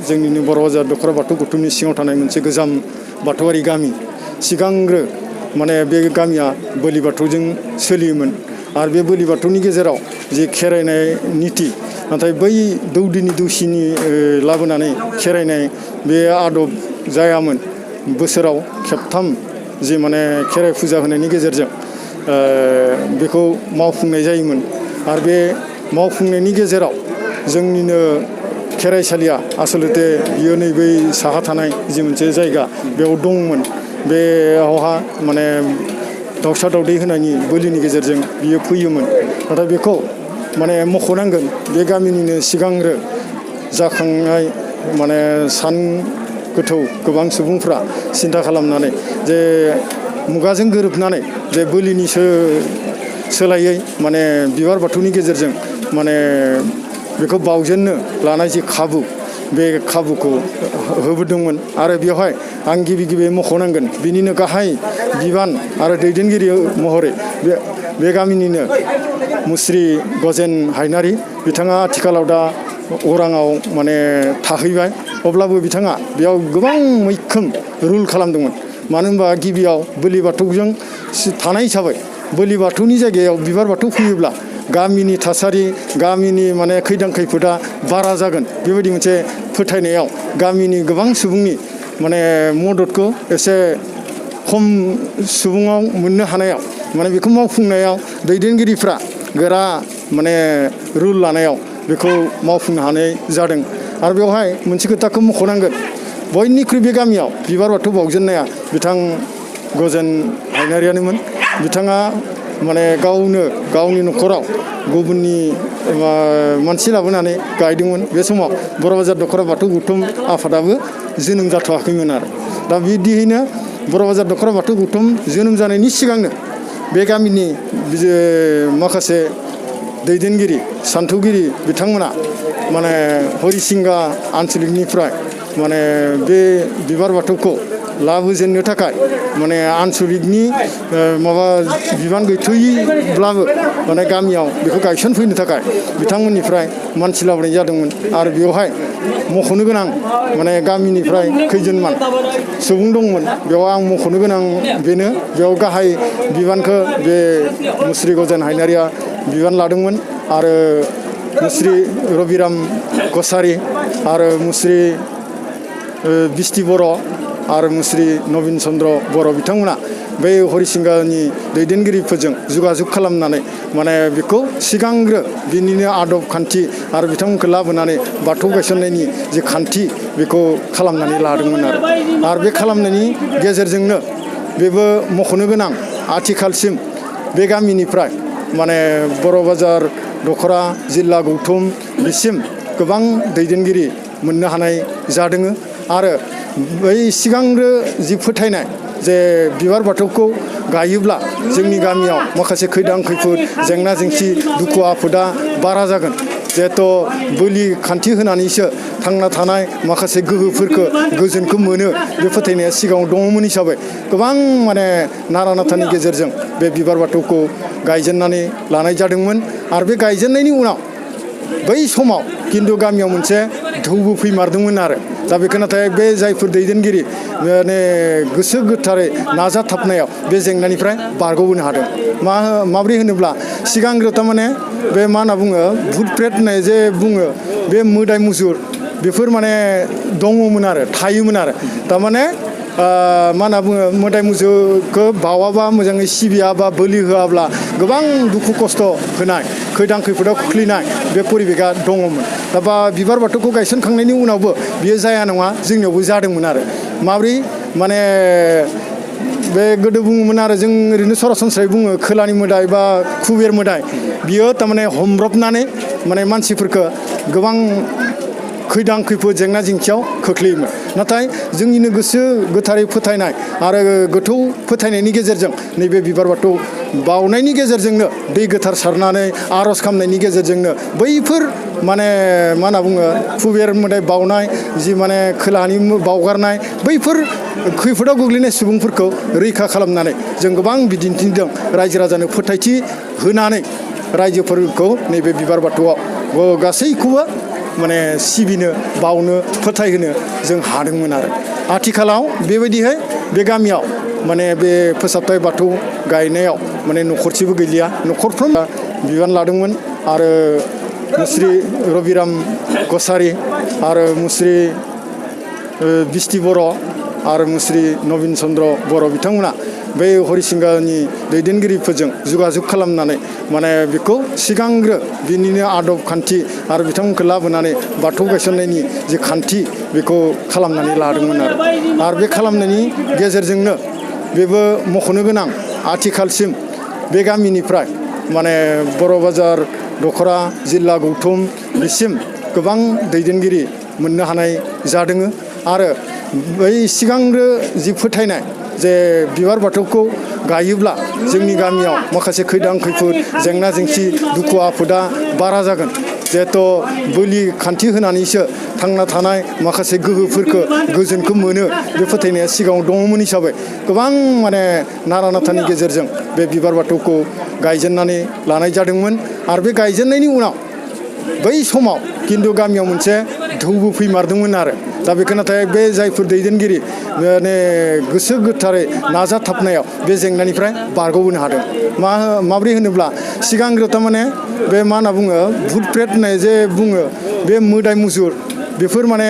जोंनिनो बर' बाजार दख'रा बाथौ गौथुमनि सिङाव थानाय मोनसे गोजाम बाथौआरि गामि सिगांग्रो माने बे गामिया बोलि बाथौजों सोलियोमोन आरो बे बोलि बाथौनि गेजेराव जे खेराइनाय निति नाथाय बै दौदिनि दौसिनि लाबोनानै खेराइनाय बे आदब जायामोन बोसोराव खेबथाम जे माने खेराइ फुजा होनायनि गेजेरजों बेखौ मावफुंनाय जायोमोन आरो बे मावफुंनायनि गेजेराव जोंनिनो खेराइसालिया आसलते बियो नैबे साहा थानाय जि मोनसे जायगा बेयाव दंमोन बेयावहा माने दाउसा दाउदै होनायनि बोलिनि गेजेरजों बियो फैयोमोन नाथाय बेखौ माने मख'नांगोन बे गामिनिनो सिगांग्रो जाखांनाय माने सान गोथौ गोबां सुबुंफ्रा सिन्था खालामनानै जे मुगाजों गोरोबनानै जे बोलिनि सोलायै माने बिबार बाथौनि गेजेरजों माने बेखौ बावजेननो लानाय जि खाबु बे खाबुखौ होबोदोंमोन आरो बेवहाय आं गिबि मख'नांगोन बिनिनो गाहाय बिबान आरो दैदेनगिरि महरै बे गामिनिनो मुस्रि गजेन हायनारि बिथाङा आथिखालाव दा अराङाव माने थाहैबाय अब्लाबो बिथाङा बेयाव गोबां मैखोम रुल खालामदोंमोन मानो होनबा गिबियाव बोलि बाथौजों थानाय हिसाबै बोलि बाथौनि जायगायाव बिबार बाथौ फैयोब्ला गामिनि थासारि गामिनि माने खैदां खैफोदा बारा जागोन बेबायदि मोनसे फोथायनायाव गामिनि गोबां सुबुंनि माने मददखौ एसे खम सुबुङाव मोननो हानायाव माने बेखौ मावफुंनायाव दैदेनगिरिफ्रा गोरा माने रुल लानायाव बेखौ मावफुंनो हानाय जादों आरो बेवहाय मोनसे खोथाखौ मख'नांगोन बयनिख्रुइ बे गामियाव बिबार बाथौ बावजेननाया बिथां गजेन हायनारियानोमोन बिथाङा माने गावनि न'खराव गुबुननि मानसि लाबोनानै गायदोंमोन बे समाव बर' बाजार दख'रा बाथौ गौथुम आफादाबो जोनोम जाथ'वाखैमोन आरो दा बिदियैनो बर' बाजार दख'रा बाथौ गौथुम जोनोम जानायनि सिगांनो बे गामिनि माखासे दैदेनगिरि सान्थौगिरि बिथांमोना माने हरिसिंगा आनसलिकनिफ्राय माने बे बिबार बाथौखौ लाबोजेननो थाखाय माने आनसलिकनि माबा बिबान गैथ'यैब्लाबो माने गामियाव बेखौ गायसनफैनो थाखाय बिथांमोननिफ्राय मानसि लाबोनाय जादोंमोन आरो बेवहाय मख'नो गोनां माने गामिनिफ्राय खैजोनमान सुबुं दंमोन बेयाव आं मख'नो गोनां बेनो बेयाव गाहाय बिबानखौ बे मुस्रि गजेन हायनारिया बिबान लादोंमोन आरो मुस्रि रबिराम कसारि आरो मुस्रि बिस्ति बर' आरो मुस्रि नबिन चन्द्र बर' बिथांमोना बै हरिसिंगानि दैदेनगिरिफोरजों जगाजग खालामनानै माने बेखौ सिगांग्रो बिनिनो आदब खान्थि आरो बिथांमोनखौ लाबोनानै बाथौ गायसननायनि जे खान्थि बेखौ खालामनानै लादोंमोन आरो बे खालामनायनि गेजेरजोंनो बेबो मख'नो गोनां आथिखालसिम बे गामिनिफ्राय माने बर' बाजार दख'रा जिल्ला गौथुम बिसिम गोबां दैदेनगिरि मोननो हानाय जादों आरो बै सिगांग्रो जि फोथायनाय जे बिबार बाथौखौ गायोब्ला जोंनि गामियाव माखासे खैदां खैफोद जेंना जेंसि दुखु आफोदा बारा जागोन जिहेथु बोलि खान्थि होनानैसो थांना थानाय माखासे गोहोफोरखौ गोजोनखौ मोनो बे फोथायनाया सिगाङाव दङमोन हिसाबै गोबां माने नारा नाथानि गेजेरजों बे बिबार बाथौखौ गायजेननानै लानाय जादोंमोन आरो बे गायजेननायनि उनाव बै समाव खिन्थु गामियाव मोनसे धौबो फैमारदोंमोन आरो दा बेखौ नाथाय बे जायफोर दैदेनगिरि माने गोसो गोथारै नाजाथाबनायाव बे जेंनानिफ्राय बारग'बोनो हादों माब्रै होनोब्ला सिगांग्रो थारमाने बे मा होनना बुङो भुट प्रेत होननाय जे बुङो बे मोदाय मुजुर बेफोर माने दङमोन आरो थायोमोन आरो थारमाने मा होनना बुङो मोदाय मुजुरखौ बावाबा मोजाङै सिबियाबा बोलि होआब्ला गोबां दुखु खस्थ' होनाय खैदां खैफोदाव खोख्लैनाय बे परिबेगा दङमोन दा बिबार बाथौखौ गायसनखांनायनि उनावबो बियो जाया नङा जोंनियावबो जादोंमोन आरो माब्रै माने बे गोदो बुङोमोन आरो जों ओरैनो सरासनस्रायै बुङो खोलानि मोदाय बा कुबेर मोदाय बियो थारमाने हमब्रबनानै माने मानसिफोरखौ गोबां खैदां खैफोद जेंना जेंसियाव खोख्लैयोमोन नाथाय जोंनिनो गोसो गोथारै फोथायनाय आरो गोथौ फोथायनायनि गेजेरजों नैबे बिबार बाथौ बाउनायनि गेजेरजोंनो दै गोथार सारनानै आर'ज खालामनायनि गेजेरजोंनो बैफोर माने मा होनना बुङो कुबेर मोदाय बाउनाय जि माने खोलाहानि बाउगारनाय बैफोर खैफोदाव गोग्लैनाय सुबुंफोरखौ रैखा खालामनानै जों गोबां बिदिन्थि दं रायजो राजानो फोथायथि होनानै रायजोफोरखौ नैबे बिबार बाथौआव गासैखौबो माने सिबिनो बावनो फोथायहोनो जों हादोंमोन आरो आथिखालाव बेबायदिहाय बे गामियाव माने बे फोसाबथाय बाथौ गायनायाव माने न'खरसेबो गैलिया न'खरफ्रोम बिबान लादोंमोन आरो मुस्रि रबिराम कसारी आरो मुस्रि बिस्ति बर' आरो मुस्रि नबिन चन्द्र बर' बिथांमोना बे हरिसिंगानि दैदेनगिरिफोरजों जगाजग खालामनानै माने बेखौ सिगांग्रो बिनिनो आदब खान्थि आरो बिथांमोनखौ लाबोनानै बाथौ गायसननायनि जे खान्थि बेखौ खालामनानै लादोंमोन आरो बे खालामनायनि गेजेरजोंनो बेबो मख'नो गोनां आथिखालसिम बे गामिनिफ्राय माने बर' बाजार दख'रा जिल्ला गौथुम बिसिम गोबां दैदेनगिरि मोननो हानाय जादों आरो बै सिगांग्रो जि फोथायनाय जे बिबार बाथौखौ गायोब्ला जोंनि गामियाव माखासे खैदां खैफोद जेंना जेंसि दुखु आफोदा बारा जागोन जिहेथु बोलि खान्थि होनानैसो थांना थानाय माखासे गोहोफोरखौ गोजोनखौ मोनो बे फोथायनाया सिगाङाव दङमोन हिसाबै गोबां माने नारा नाथानि गेजेरजों बे बिबार बाथौखौ गायजेननानै लानाय जादोंमोन आरो बे गायजेननायनि उनाव बै समाव खिन्थु गामियाव मोनसे धौबो फैमारदोंमोन आरो दा बेखौ नाथाय बे जायफोर दैदेनगिरि माने गोसो गोथारै नाजाथाबनायाव बे जेंनानिफ्राय बारग'बोनो हादों माब्रै होनोब्ला सिगांग्रो थारमाने बे मा होनना बुङो भुट प्रेत होननाय जे बुङो बे मोदाय मुजुर बेफोर माने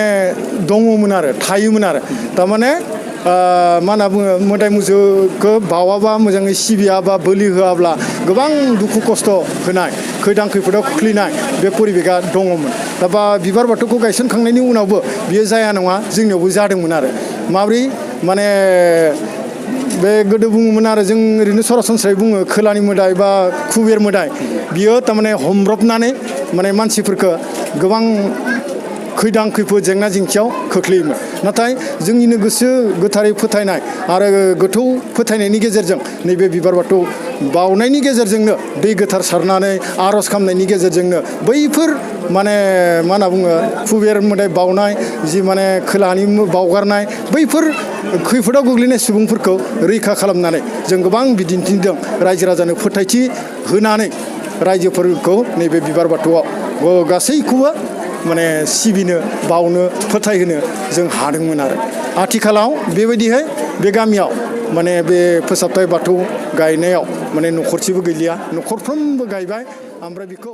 दङमोन आरो थायोमोन आरो थारमाने मा होनना बुङो मोदाय मुजुरखौ बावाबा मोजाङै सिबियाबा बोलि होआब्ला गोबां दुखु खस्थ' होनाय खैदां खैफोदाव खोख्लैनाय बे परिबेगा दङमोन दा बा बिबार बाथौखौ गायसनखांनायनि उनावबो बियो जाया नङा जोंनियावबो जादोंमोन आरो माब्रै माने बे गोदो बुङोमोन आरो जों ओरैनो सरासनस्रायै बुङो खोलानि मोदाय बा कुबेर मोदाय बियो थारमाने हमब्रबनानै माने मानसिफोरखौ गोबां खैदां खैफोद जेंना जेंसियाव खोख्लैयोमोन नाथाय जोंनिनो गोसो गोथारै फोथायनाय आरो गोथौ फोथायनायनि गेजेरजों नैबे बिबार बाथौ बावनायनि गेजेरजोंनो दै गोथार सारनानै आर'ज खालामनायनि गेजेरजोंनो बैफोर माने मा होनना बुङो कुबेर मोदाय बावनाय जि माने खोलानि बावगारनाय बैफोर खैफोदाव गोग्लैनाय सुबुंफोरखौ रैखा खालामनानै जों गोबां बिदिन्थि दं रायजो राजानो फोथायथि होनानै रायजोफोरखौ नैबे बिबार बाथौआव गासैखौबो माने सिबिनो बावनो फोथायहोनो जों हादोंमोन आरो आथिखालाव बेबायदिहाय बे गामियाव माने बे फोसाबथाय बाथौ गायनायाव माने न'खरसेबो गैलिया न'खरफ्रोमबो गायबाय ओमफ्राय बेखौ